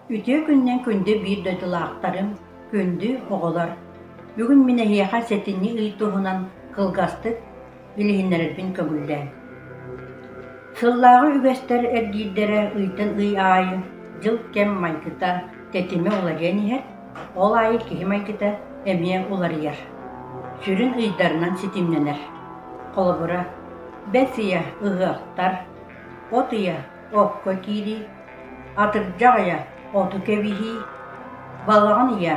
Үтүө күнүнэн күндү биир дойдулаахтарым, күндү оҕолор! Бүгүн мин эһиэхэ сэтинньи ый туһунан кылгастык билиһиннэрэрбин көҥүллээҥ. Сыллааҕы үгэстэр эргиирдэрэ ыйтан ый аайы дьыл-кэм майгыта, тэтимэ уларыйан иһэр, ол аайы киһи майгыта эмиэ уларыйар. Сүрүн ыйдарынан ситимнэнэр. Холобура, бэс ыйа ыһыахтар, от ыйа окко киирии, атырдьах ыйа оту кэбиһии, балаҕан ыйа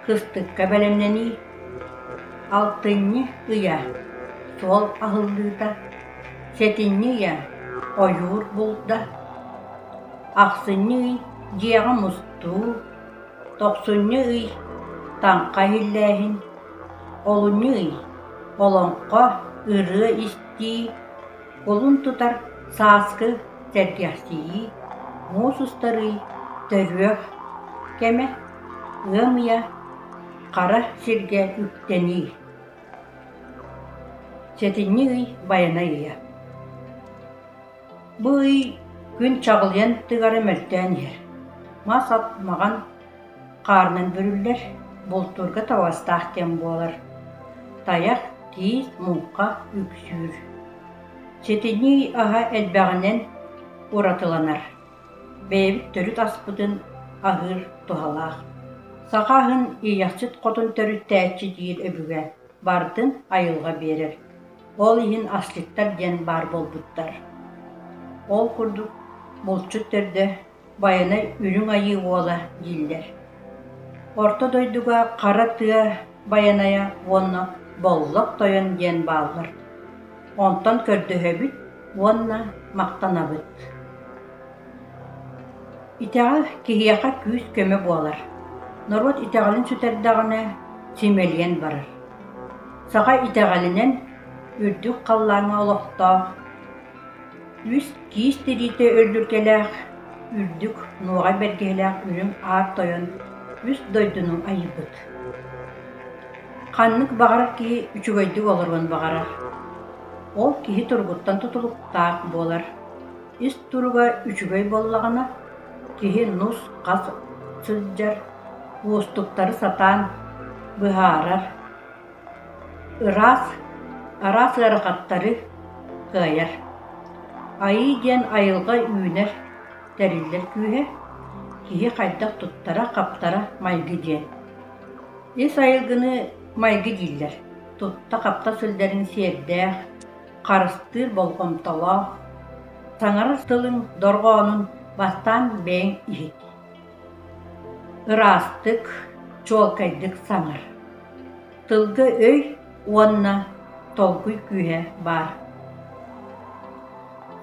кыстыкка бэлэмнэнии, алтынньы ыйа суол аһыллыыта, сэтинньи ыйа ойуур булда, ахсынньы ый дьиэҕэ мустуу, тохсунньу ый таҥха иһиллээһин, олунньу ый олоҥхо, ырыа истии, кулун тутар сааскы сэргэхсийии, муус устар ый төрүөх кэмэ, ыам ыйа хара сиргэ үктэнии. Сэтинньи ый Байанай ыйа. Бу ый күн чаҕылыйан тыгара мөлтөөн иһэр. Мас-ат маҕан хаарынан бүрүллэр, бултуурга табыгастаах диэн буолар. Тайах, киис, муҥха үксүүр. Сэтинньи ый аһа элбэҕинэн уратыланар. Бэйэбит төрүт аспытын аһыыр туһалаах. Саха аһын Иэйэхсит хотун төрүттээччи диир өбүгэ барытын айылҕа биэрэр. Ол иһин асчыттар диэн баар буолбуттар. Ол курдук булчут төрдө Байанай Үрүҥ Айыы уола дииллэр. Орто дойдуга хара тыа Байанайа уонна Боллох Тойон диэн бааллар. Онтон көрдөһөбүт уонна махтанабыт. Итэҕэл киһиэхэ күүс-көмө буолар. Норуот итэҕэлин сүтэрдэҕинэ, симэлийэн барар. Саха итэҕэлинэн үрдүк халлааҥҥа олохтоох, үс киис тириитэ өллүргэлээх, үрдүк нуоҕай бэргэһэлээх үрүҥ аар тойон үс дойдуну айбыт. Ханнык баҕарар киһи үчүгэйдик олоруон баҕарар. Ол киһи туругуттан тутулуктаах буолар. Ис туруга үчүгэй буоллаҕына, киһи нус-хас сылдьар, уустуктары сатаан быһаарар, ыраас, араас ыарахаттары кыайар. Айыы диэн айылҕа үүнэр, тэриллэр күүһэ, киһи хайдах туттара-хаптара майгы диэн. Ис айылгыны майгы дииллэр, тутта-хапта сылдьарын сиэрдээх, харыстыыр болҕомтолоох, саҥарар тылыҥ дорҕоонун бастаан бэйэҥ иһит. Ыраастык, чуолкайдык саҥар. Тылга өй уонна толкуй күүһэ баар.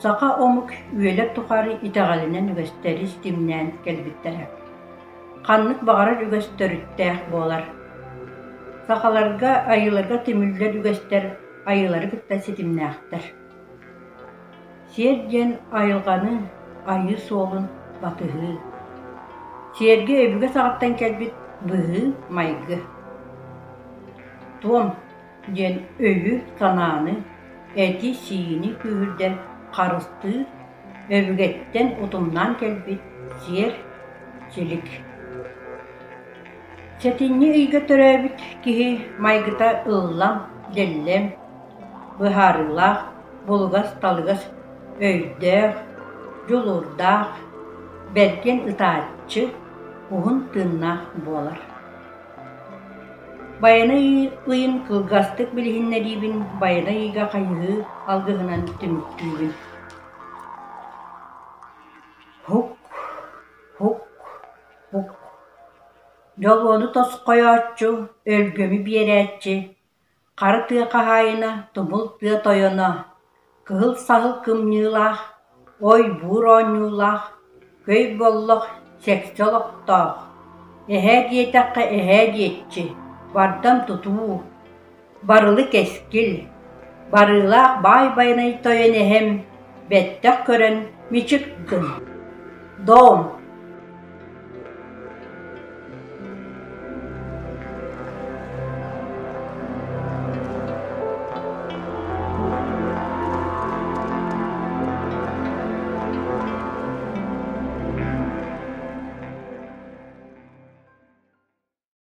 Саха омук үйэлэр тухары итэҕэлинэн үгэстэри ситимнээн кэлбиттэрэ. Ханнык баҕарар үгэс төрүттээх буолар. Сахаларга айыыларга түмүллэр үгэстэр айыылары кытта ситимнээхтэр. Сиэр диэн айылҕаны, айыы суолун батыһыы. Сиэргэ өбүгэ саҕаттан кэлбит быһыы-майгы. Туом диэн өйү-санааны, эти-сиини күүһүрдэн харыстыыр, өбүгэттэн утумнаан кэлбит сиэр, силик. Сэтинньи ыйга төрөөбүт киһи майгыта ыллам, дэллэм, быһаарыылаах, булугас-талыгас өйдөөх, дьулуурдаах, бэргэн ытааччы, уһун тыыннаах буолар. Байанай ыйын кылгастык билиһиннэриибин Байанай ыйга хайыһыы алгыһынан түмүктүүбүн. Һук, һук, һук Дьолуону тосхойооччу, өлгөмү биэрээччи, хара тыа хаһаайына, тумул тыа тойоно, кыһыл саһыл кымньыылаах, ойбуур оонньуулаах, көй боллох сэксэ олохтоох, эһээ диэтэххэ эһээ диэччи, бардам тутуу, барылы кэскил, барыылаах баай Байанай тойон эһэм бэттэх көрөн мичик гын, дом!